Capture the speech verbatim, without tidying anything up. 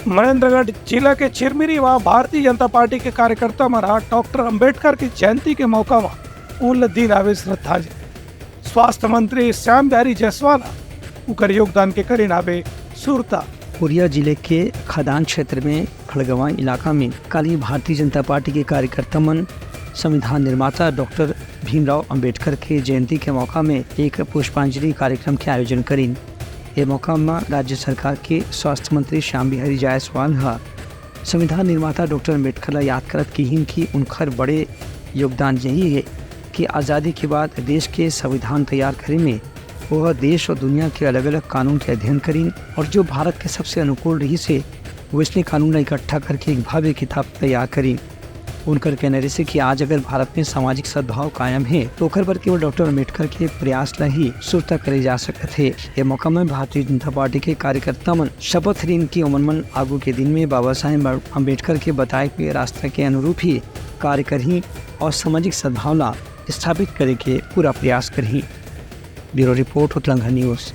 महेंद्रगढ़ जिला के चिरमिरी म भारतीय जनता पार्टी के कार्यकर्ता मन ह डॉक्टर अंबेडकर के जयंती के मौका म उन ल दीन हावे श्रद्धांजलि। स्वास्थ्य मंत्री श्याम बिहारी जायसवाल ह उकर योगदान के करीन हावे सुरता। कोरिया जिले के खदान क्षेत्र में खड़गवां इलाका में काली भारतीय जनता पार्टी के कार्यकर्ता मन संविधान निर्माता डॉक्टर भीमराव अंबेडकर के जयंती के मौका में एक पुष्पांजलि कार्यक्रम के आयोजन करीन। ये मौका में राज्य सरकार के स्वास्थ्य मंत्री श्याम बिहारी जायसवाल ह संविधान निर्माता डॉक्टर अंबेडकर ला याद करत किहिन कि उनकर बड़े योगदान यही है कि आज़ादी के बाद देश के संविधान तैयार करे में वह देश और दुनिया के अलग-अलग कानून के अध्ययन करीन और जो भारत के सबसे अनुकूल रहिस हे, वैसने कानून ला इकट्ठा करके एक भव्य किताब तैयार करीन। उनकर कहना रहिस हे कि आज अगर भारत में सामाजिक सद्भाव कायम हे, तो ओकर बर केवल डॉक्टर अंबेडकर के प्रयास ला ही सुरता करे जा सकत हे। ये मौका में भारतीय जनता पार्टी के कार्यकर्ता मन शपथ लीन कि ओमन मन आगू के दिन में बाबा साहेब अंबेडकर के बताए के रास्ता के अनुरूप ही कार्य करही और सामाजिक सद्भाव ला स्थापित करे के पूरा प्रयास करही। Bureau report, Utlangha news.